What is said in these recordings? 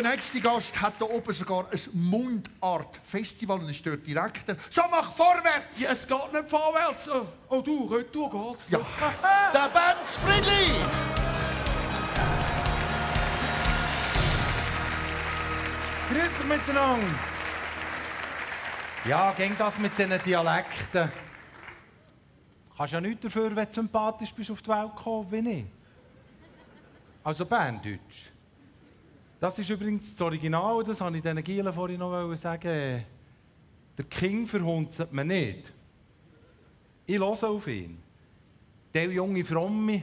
der nächste Gast hat da oben sogar ein Mundart-Festival und ist dort Direktor. So, mach vorwärts! Ja, es geht nicht vorwärts. Oh du, retour geht's. Ja, der Benz Friedli! Grüß euch miteinander. Ja, ging das mit diesen Dialekten. Du kannst ja nichts dafür, wenn du sympathisch bist auf die Welt gekommen, wie ich. Also Berndeutsch. Das ist übrigens das Original, das wollte ich diesen Gielen vorhin noch sagen. Der King verhunzt man nicht. Ich höre auf ihn. Der junge Fromme,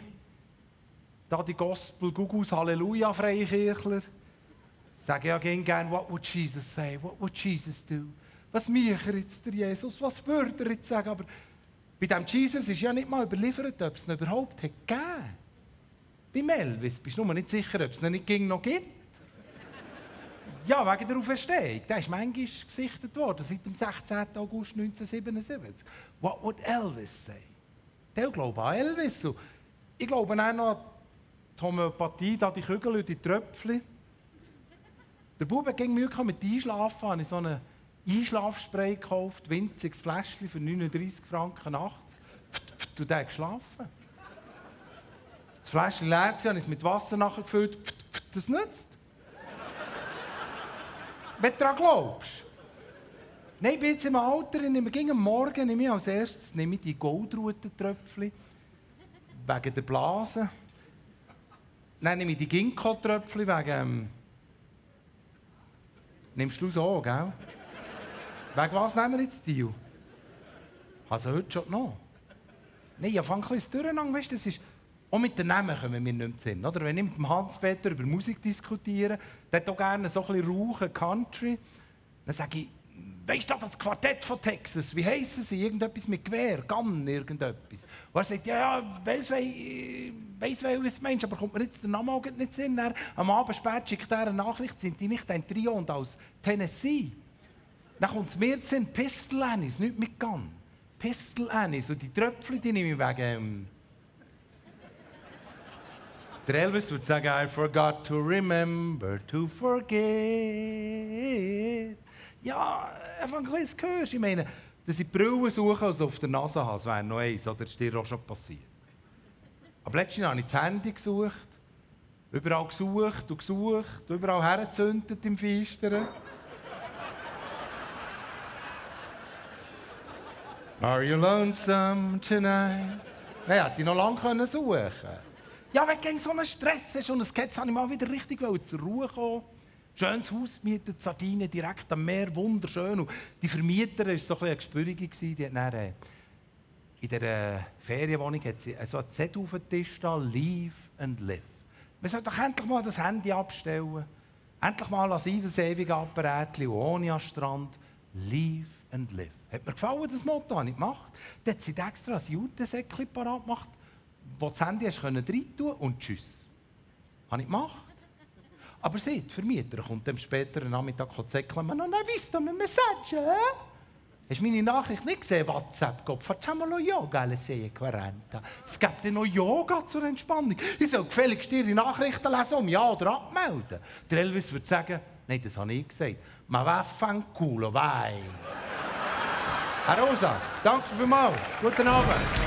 da die Gospel-Gugus Halleluja-Freikirchler, sagen ja gerne, what would Jesus say, what would Jesus do? Was macht jetzt der Jesus, was würde er jetzt sagen? Aber bei dem Jesus ist ja nicht mal überliefert, ob es ihn überhaupt hat gegeben. Beim Elvis bist du nur nicht sicher, ob es ihn nicht noch gibt. Ja, wegen der Auferstehung. Der ist manchmal gesichtet worden, seit dem 16. August 1977. What would Elvis say? Der glaubt an Elvis. Und ich glaube auch noch an die Homöopathie, da die Kügel und die Tröpfchen. Der Bub ging Mühe mit Einschlafen, habe ich so einen Einschlafspray gekauft, winziges Fläschchen für 39,80 Franken. Und der hat geschlafen. Das Fläschchen leer war, habe ich es mit Wasser nachgefüllt. Das nützt. Wenn du daran glaubst. Nein, ich bin jetzt im Alter, ich nehme am Morgen nehme ich als erstes die Goldrutentröpfchen wegen der Blase. Dann nehme ich die Ginkgo-Tröpfchen wegen... Nimmst du so, gell? Wegen was nehmen wir jetzt die? Also heute schon noch. Nein, ich fange ein bisschen durcheinander, weißt du, das ist... Auch mit den Namen kommen wir nicht mehr Sinn. Oder? Wenn ich mit dem Hans-Peter über Musik diskutiere, der hat auch gerne so ein bisschen Rauchen, Country. Dann sage ich, weisst du das Quartett von Texas, wie heissen sie? Irgendetwas mit Gewehr, Gun, irgendetwas. Und er sagt, ja, weiss welches Mensch, aber kommt mir jetzt der Name auch nicht Sinn. Am Abend spät schickt er eine Nachricht, sind die nicht ein Trio und aus Tennessee? Dann kommt es mir zu Sinn, Pistol Annis, nicht mit Gun. Pistol Annis. Und die Tröpfchen, die nehme ich wegen... Der Elvis würde sagen, I forgot to remember to forget. Ja, einfach ein bisschen gehörst. Ich meine, dass ich die Brille suche, also auf der Nase habe, das wäre noch eins, oder? Das ist dir auch schon passiert. Aber letztens habe ich das Handy gesucht, überall gesucht, überall hergezündet im Feistern. Are you lonesome tonight? Nein, hätte ich noch lange suchen können. Ja, wenn du so einen Stress hast und es geht, habe ich mal wieder richtig zur Ruhe kommen. Schönes Haus gemietet, Sardinien, direkt am Meer, wunderschön. Und die Vermieterin war so ein bisschen eine Gespürige. Die hat dann, in dieser Ferienwohnung hat sie so einen Zettel auf den Tisch da, Live and Live. Man sollte doch endlich mal das Handy abstellen. Endlich mal das ewige Apparätchen ohne am Strand. Live and Live. Hat mir gefallen, das Motto, habe ich gemacht. Dann hat sie extra ein Jutesäckchen parat gemacht, wo das Handy rein tun und tschüss. Habe ich gemacht. Aber sie, die Vermieter, kommt am späteren Nachmittag zäckeln, «Ma non hai visto mein Message?» Hast du meine Nachricht nicht gesehen, WhatsApp? «Facciamo lo yoga alle 6:40. Es gibt ja noch Yoga zur Entspannung. Ich soll gefälligst Ihre Nachrichten lesen, um ja oder abmelden. Der Elvis würde sagen, «Nein, das habe ich gesagt. Ma vaffanculo, vai!» Herr Rosa, danke vielmals. Guten Abend.